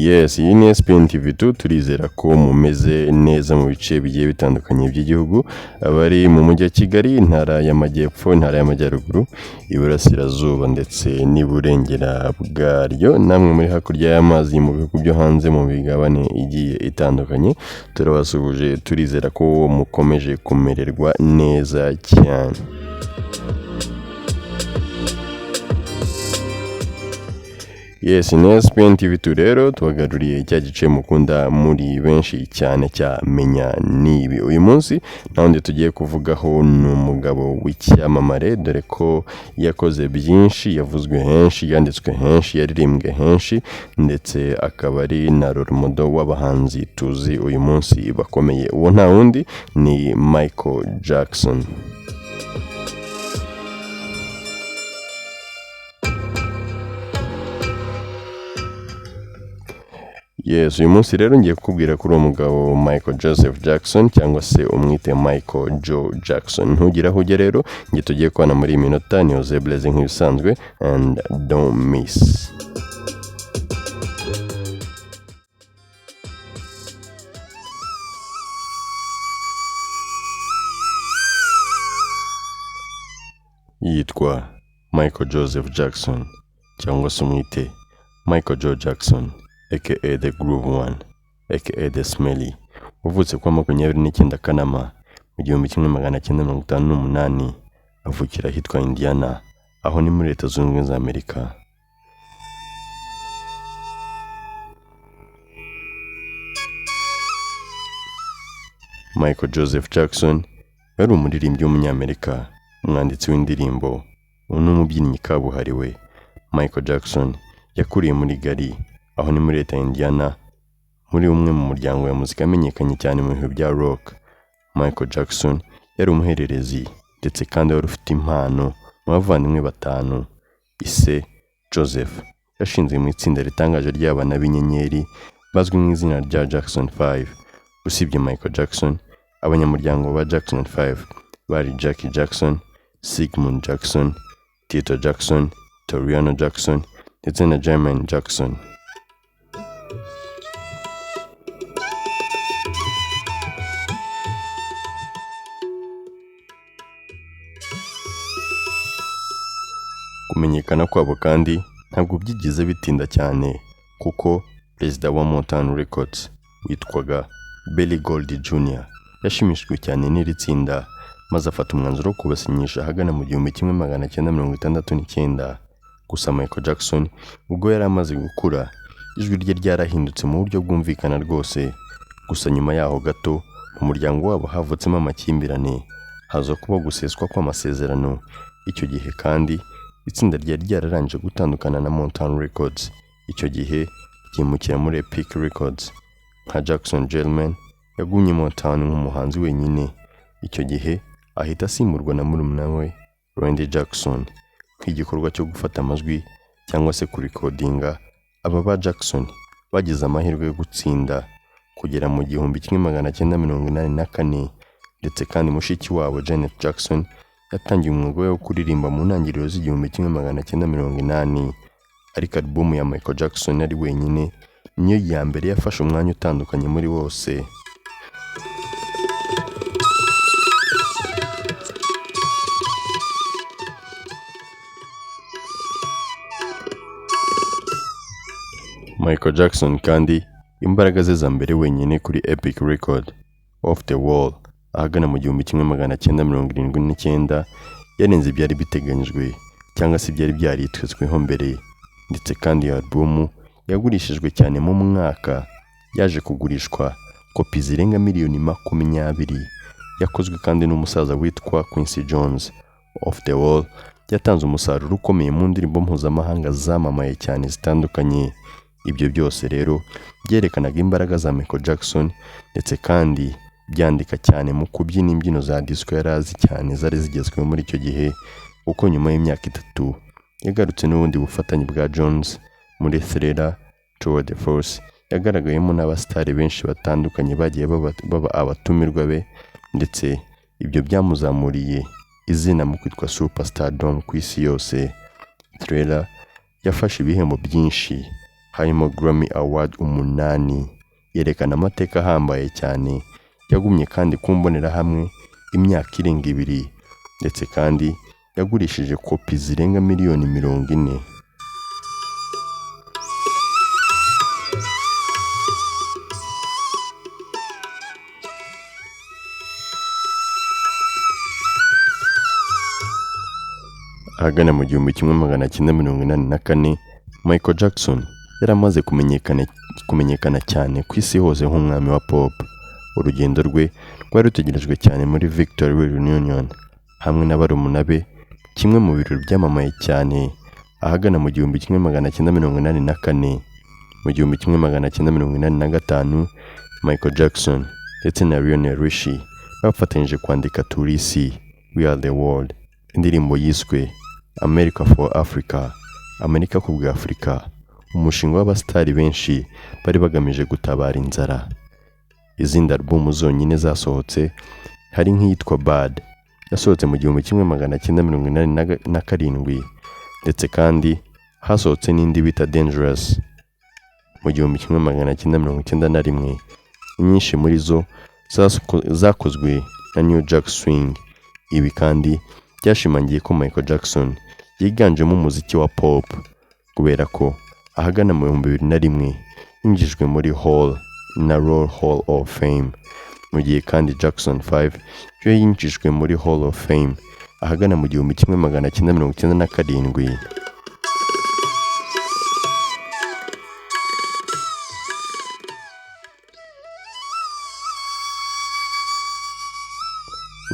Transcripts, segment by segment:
Yes, iyi ni SPN TV2. Turizera ko mumeze neza mu bice bigiye bitandukanye by'igihugu, abari mu mujyi wa Kigali, intara y'Amajyepfo, intara y'Amajyaruguru, Iburasirazuba ndetse n'Iburengera bwaryo, namwe muri hakurya y'amazi mu bihugu byo hanze mu migabane igiye itandukanye, turabasuhuje, turizera ko mukomeje kumererwa neza cyane. Yes, ni SPN TV2 rero tubagaruriye cya gice mukunda muri benshi cyane cya Menya Nibi. Uyu munsi nta wundi tugiye kuvugaho, ni umugabo w'icyamamare, dore ko yakoze byinshi, yavuzwe henshi, yanditswe henshi, yaririmbwe henshi, ndetse akaba ari na role model w'abahanzi tuzi uyu munsi bakomeye. Uwo nta wundi ni Michael Jackson. Yes, uyu munsi rero ngiye kukubwira kuri uwo mugabo Michael Joseph Jackson, cyangwa se umwite Michael Joe Jackson. Ntugire aho ujya rero, njye tugiye kubana muri iyi minota ni Jose Blaise nk'ibisanzwe, and don't miss. Yitwa Michael Joseph Jackson, cyangwa se umwite Michael Joe Jackson, aka The Groove One, aka The Smelly, wavutse kuwa 29 Kanama mu 1958, avukira ahitwa Indiana, aho ni muri Leta Zunze Ubumwe za Amerika. Michael Joseph Jackson yari umuririmbyi w'umunyamerika, umwanditsi w'indirimbo, n'umubyinnyi kabuhariwe. Michael Jackson yakuriye muri Gary, aho ni muri leta ya Indiana, muri umwe mu muryango wa muzika yamenyekanye cyane mu bihe bya rock. Michael Jackson yari umuhererezi ndetse kandi wari ufite impano mu bavandimwe batanu. Ise Joseph yashinze mu itsinda ritangaje ry'abana b'inyenyeri bazwi mu izina rya Jackson 5. Usibye Michael Jackson, abanyamuryango ba Jackson 5 bari Jackie Jackson, Sigmund Jackson, Tito Jackson, Toriano Jackson ndetse na Jermaine Jackson. Kumenyekana kwabo kandi ntabwo byigeze bitinda cyane, kuko perezida wa Motown Records witwaga Berry Gordy Jr. yashimishijwe cyane n'iri tsinda, maze afata umwanzuro wo kubasinyisha ahagana mu 1969. Gusa Michael Jackson ubwo yari amaze gukura, ijwi rye ryarahindutse mu buryo bwumvikana rwose. Gusa nyuma yaho gato mu muryango wabo havutsemo amakimbirane, haza kuba guseswa kw'amasezerano. Icyo gihe kandi itsinda ryari ryararangije gutandukana na Motown Records, icyo gihe ryimukira muri Epic Records. Nka Jackson Jermaine yagumye Motown nk'umuhanzi wenyine, icyo gihe ahita asimburwa na murumuna we Randy Jackson. Nk'igikorwa cyo gufata amajwi cyangwa se kurikodinga, aba ba Jackson bagize amahirwe yo gutsinda kugera mu 1984, ndetse kandi mushiki wabo Janet Jackson yatangiye umwuga we wo kuririmba mu ntangiriro z'igihumbi 1980, ariko alubumu ya Michael Jackson ari wenyine niyo ya mbere yafashe umwanya utandukanye muri wose. Michael Jackson kandi imbaraga ze za mbere wenyine kuri Epic Record Off the Wall ahagana mu 1979 yarenze ibyari biteganyijwe cyangwa se ibyari byaritezweho mbere, ndetse kandi iyo alubumu yagurishijwe cyane mu mwaka, yaje kugurishwa kopi zirenga miliyoni 20. Yakozwe kandi n'umusaza witwa Quincy Jones. Off the Wall yatanze umusaruro ukomeye mu ndirimbo mpuzamahanga zamamaye cyane zitandukanye. Ibyo byose rero byerekanaga imbaraga za Michael Jackson, ndetse kandi byandika cyane mu kubyina imbyino za disco yari azi cyane zari zigezweho muri icyo gihe, kuko nyuma y'imyaka 3 yagarutse n'ubundi bufatanye bwa Jones muri Thriller Tour de Force, yagaragayemo n'abasitari benshi batandukanye bagiye baba abatumirwa be, ndetse ibyo byamuzamuriye izina mu kwitwa Superstardom ku isi yose. Thriller yafashe ibihembo byinshi harimo Grammy Award 8, yerekana amateka ahambaye cyane. Yagumye kandi ku mbonerahamwe imyaka irenga 2, ndetse kandi yagurishije kopi zirenga miliyoni 40. Ahagana mu 1984, Michael Jackson yari amaze kumenyekana cyane ku isi hose nk'umwami wa pop. Urugendo rwe rwari rutegerejwe cyane muri Victory Reunion hamwe na barumuna be, kimwe mu birori byamamaye cyane ahagana mu 1984. Mu 1985, Michael Jackson ndetse na Lionel Richie bafatanyije kwandika Tulisi We Are The World, indirimbo yiswe America for Africa, Amerika ku bwa Afurika, umushinga w'abasitari benshi bari bagamije gutabara inzara. Izindi alubumu zonyine zasohotse hari nk'iyitwa Bad yasohotse mu 1987, ndetse kandi hasohotse n'indi bita Dangerous mu 1991. Inyinshi muri zo zakozwe na New Jack Swing. Ibi kandi byashimangiye ko Michael Jackson yiganjemo umuziki wa pop, kubera ko ahagana mu 2001 yinjijwe muri Hall na Roll Hall of Fame, mu gihe kandi Jackson 5 yo yinjijwe muri Hall of Fame ahagana mu 1997.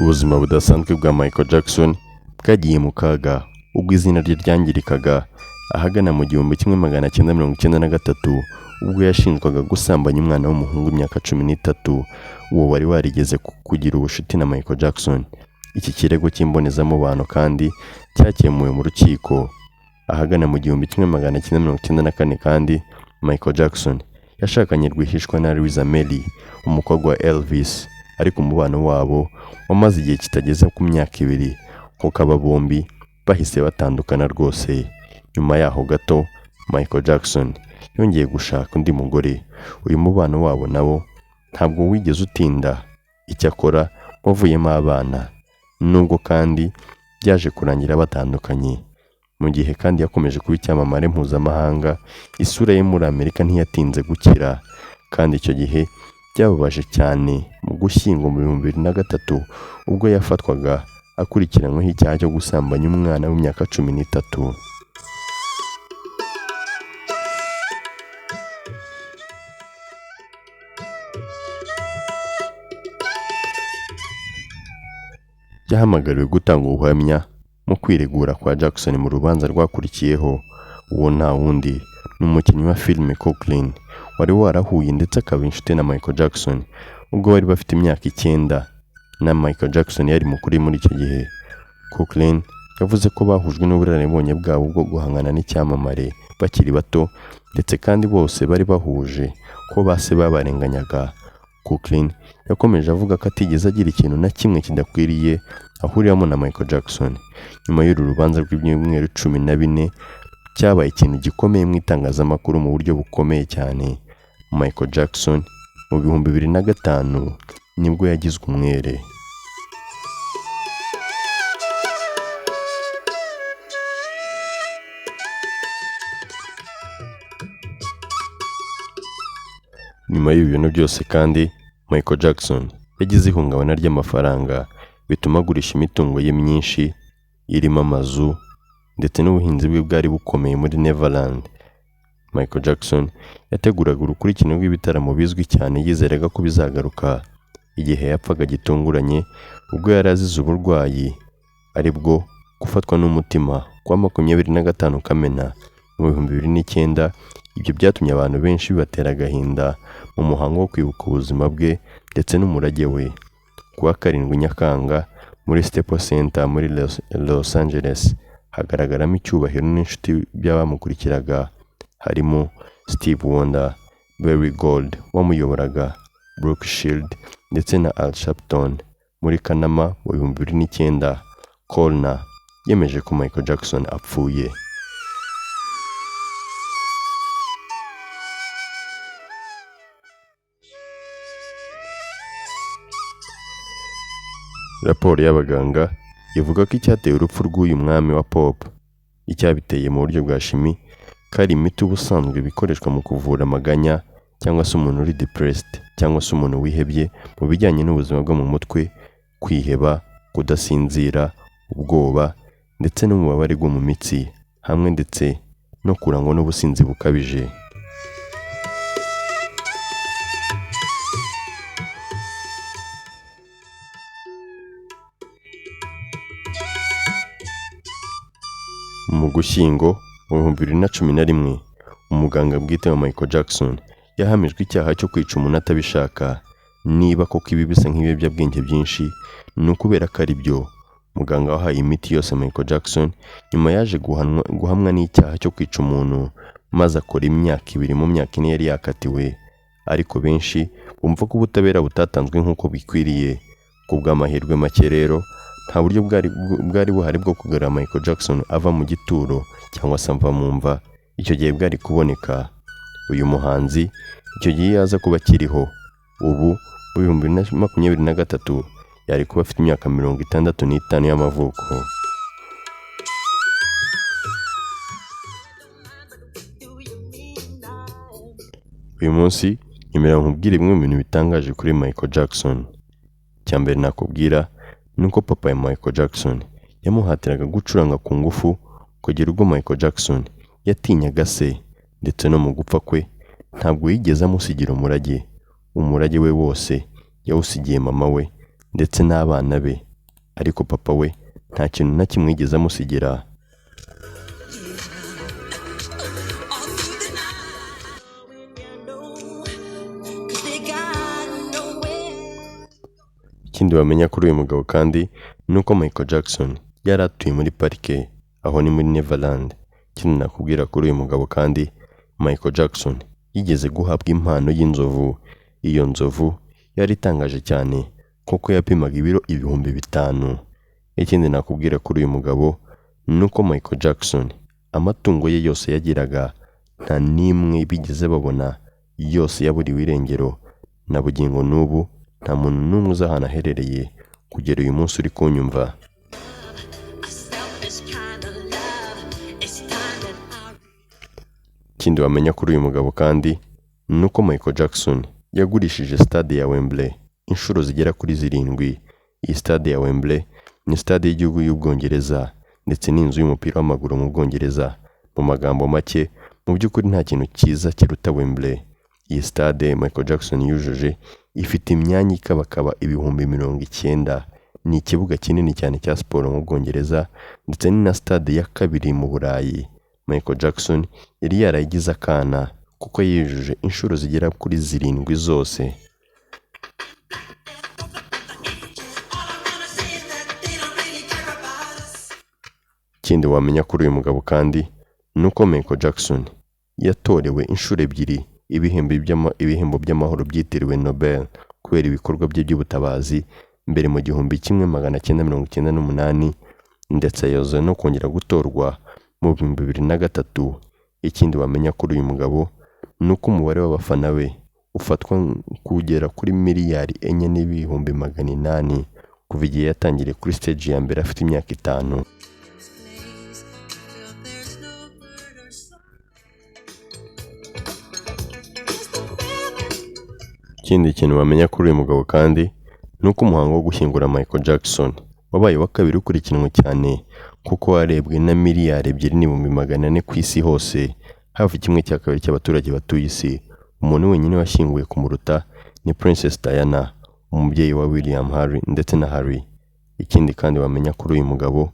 Ubuzima budasanzwe bwa Michael Jackson bwagiye mu kaga ubwo izina rye ryangirikaga ahagana mu 1993, ubwo yashinjwaga gusambanya umwana w'umuhungu w'imyaka 13, uwo wari warigeze kugira ubucuti na Michael Jackson. Iki kirego cy'imbonezamubano kandi cyakemuwe mu rukiko. Ahagana mu 1994 kandi Michael Jackson yashakanye rwihishwa na Liza Minnelli, umukobwa wa Elvis, ariko umubano wabo wamaze igihe kitageze ku myaka 2, kuko aba bombi bahise batandukana rwose. Nyuma yaho gato Michael Jackson yongeye gushaka undi mugore. Uyu mubano wabo nabo ntabwo wigeze utinda, icyakora wavuyemo abana, nubwo kandi byaje kurangira batandukanye. Mu gihe kandi yakomeje kuba icyamamare mpuzamahanga, isura ye muri Amerika ntiyatinze gukira, kandi icyo gihe byababaje cyane mu Gushyingo mu 2003, ubwo yafatwaga akurikiranyweho icyaha cyo gusambanya umwana w'imyaka 13. Yahamagariwe gutanga ubuhamya mu kwiregura kwa Jackson mu rubanza rwakurikiyeho. Uwo nta wundi ni umukinnyi wa filime Coughlin wari warahuye ndetse akaba inshuti na Michael Jackson ubwo bari bafite imyaka 9, na Michael Jackson yari mukuru muri icyo gihe. Coughlin yavuze ko bahujwe n'ubunararibonye bwabo bwo guhangana n'icyamamare bakiri bato, ndetse kandi bose bari bahuje ko base babarenganyaga. Coughlin yakomeje avuga ko atigeze agira ikintu na kimwe kidakwiriye ahuriramo na Michael Jackson. Nyuma y'uru rubanza rw'ibyumweru 14, cyabaye ikintu gikomeye mu itangazamakuru mu buryo bukomeye cyane. Michael Jackson mu 2005 nibwo yagizwe umwere. Nyuma y'ibi bintu byose kandi Michael Jackson yagize ihungabana ry'amafaranga, bituma agurisha imitungo ye myinshi irimo amazu ndetse n'ubuhinzi bwe bwari bukomeye muri Neverland. Michael Jackson yateguraga urukurikirane rw'ibitaramo bizwi cyane, yizeraga ko bizagaruka. Igihe yapfaga gitunguranye ubwo yari azize uburwayi, aribwo gufatwa n'umutima kwa 25 Kamena mu 2009. Ibyo byatumye abantu benshi bibatera agahinda mu muhango wo kwibuka ubuzima bwe ndetse n'umurage we. Kuwa 7 Nyakanga muri Staples Center muri Los Angeles hagaragaramo icyubahiro n'inshuti by'abamukurikiraga, harimo Steve Wonder, Barry Gold wamuyoboraga, Brooke Shield ndetse na Al Sharpton. Muri Kanama mu 2009 Coroner yemeje ko Michael Jackson apfuye. Raporo y'abaganga ivuga ko icyateye urupfu rw'uyu mwami wa pop, icyabiteye mu buryo bwa chimie, ko ari imiti ubusanzwe bikoreshwa mu kuvura amaganya cyangwa se umuntu uri depressed cyangwa se umuntu wihebye mu bijyanye n'ubuzima bwo mu mutwe, kwiheba, kudasinzira, ubwoba ndetse n'ububabare bwo mu mitsi, hamwe ndetse no kurangwa n'ubusinzi bukabije. Mu Gushyingo mu 2011, umuganga bwite wa Michael Jackson yahamijwe icyaha cyo kwica umuntu atabishaka. Niba koko ibi bisa nk'ibiyobyabwenge byinshi, ni ukubera ko ari byo. Muganga wahaye imiti yose Michael Jackson nyuma yaje guhamwa n'icyaha cyo kwica umuntu, maze akora imyaka 2 mu myaka 4 yari yakatiwe. Ariko benshi bumva ko ubutabera butatanzwe nk'uko bikwiriye. Ku bw'amahirwe make rero, nta buryo bwari buhari bwo kugarura Michael Jackson ava mu gituro cyangwa se ava mu mva. Icyo gihe bwari kuboneka. Uyu muhanzi icyo gihe yaza kuba akiriho ubu mu 2023 yari kuba afite imyaka 65 y'amavuko. Uyu munsi nyemerera nkubwire bimwe mu bintu bitangaje kuri Michael Jackson. Icya mbere nakubwira ni uko papa ya Michael Jackson yamuhatiraga gucuranga ku ngufu kugera ubwo Michael Jackson yatinyaga se, ndetse no mu gupfa kwe ntabwo yigeze amusigira umurage. Umurage we wose yawusigiye mama we ndetse n'abana be, ariko papa we nta kintu na kimwe yigeze amusigira. Ikindi wamenya kuri uyu mugabo kandi ni uko Michael Jackson yari atuye muri parike, aho ni muri Neverland. Ikindi nakubwira kuri uyu mugabo kandi, Michael Jackson yigeze guhabwa impano y'inzovu. Iyo nzovu yari itangaje cyane kuko yapimaga ibiro 5000. Ikindi nakubwira kuri uyu mugabo ni uko Michael Jackson amatungo ye yose yagiraga nta n'imwe bigeze babona, yose yaburiwe irengero. Na bugingo n'ubu nta muntu n'umwe uzi ahantu aherereye kugera uyu munsi uri kunyumva. Ikindi wamenya kuri uyu mugabo kandi ni uko Michael Jackson yagurishije stade ya Wembley inshuro zigera kuri 7. Iyi stade ya Wembley ni stade y'igihugu y'Ubwongereza ndetse n'inzu y'umupira w'amaguru mu Bwongereza. Mu magambo make, mu by'ukuri nta kintu cyiza kiruta Wembley. Iyi stade Michael Jackson yujuje ifite imyanya ikabakaba 90,000. Ni ikibuga kinini cyane cya siporo mu Bwongereza ndetse ni na stade ya kabiri mu Burayi. Michael Jackson yari yarayigize akana kuko yujuje inshuro zigera kuri 7 zose. Ikindi wamenya kuri uyu mugabo kandi ni uko Michael Jackson yatorewe inshuro 2 ibihembo by'amahoro byitiriwe Nobel kubera ibikorwa bye by'ubutabazi mbere mu 1998, ndetse yoza no kongera gutorwa mu 2003. Ikindi wamenya kuri uyu mugabo ni uko umubare w'abafana be ufatwa kugera kuri 4,800,000,000 kuva igihe yatangiriye kuri stage ya mbere afite imyaka 5. Ikindi kintu wamenya kuri uyu mugabo kandi ni uko umuhango wo gushyingura Michael Jackson wabaye wa kabiri ukurikiranwe cyane kuko warebwe na 2,400,000,000 ku isi hose, hafi 1/2 cy'abaturage batuye isi. Umuntu wenyine washyinguwe kumuruta ni Princess Diana, umubyeyi wa William Harry ndetse na Harry. Ikindi kandi wamenya kuri uyu mugabo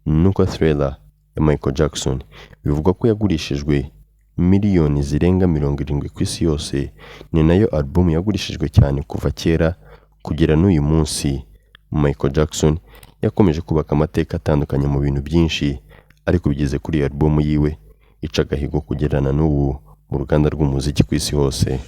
ni uko Thriller ya Michael Jackson bivugwa ko yagurishijwe miliyoni zirenga 70 ku isi yose. Ni nayo album yagurishijwe cyane kuva kera kugera n'uyu munsi. Michael Jackson yakomeje kubaka amateka atandukanye mu bintu byinshi, ariko bigeze kuri iyi album yiwe ica agahigo kugerana n'ubu mu ruganda rw'umuziki ku isi hose.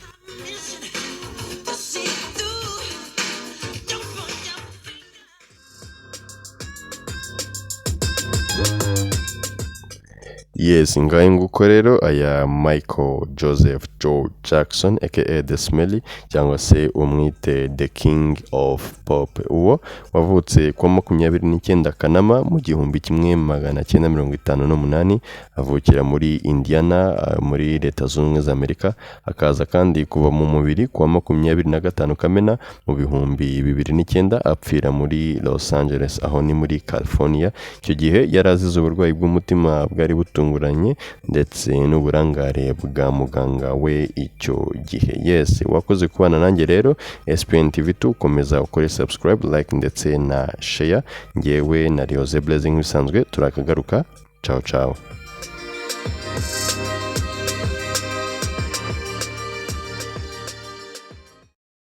Yes, ngahe nguko rero aya Michael Joseph Joe Jackson aka The Smelly, cyangwa se umwite The King of Pop, uwo wavutse kuwa 29 Kanama mu 1958, avukira muri Indiana, muri Leta Zunze Ubumwe za Amerika, akaza kandi kuva mu mubiri kuwa 25 Kamena mu 2009, apfira muri Los Angeles, aho ni muri California. Icyo gihe yari azize uburwayi bw'umutima bwari butunguranye ndetse n'uburangare bwa muganga we icyo gihe. Yes, wakoze kubana nanjye rero, SPN TV 2, komeza ukore subscribe, like ndetse na share. Ngewe na Rioze Blessing, bisanzwe turakagaruka. Ciao ciao.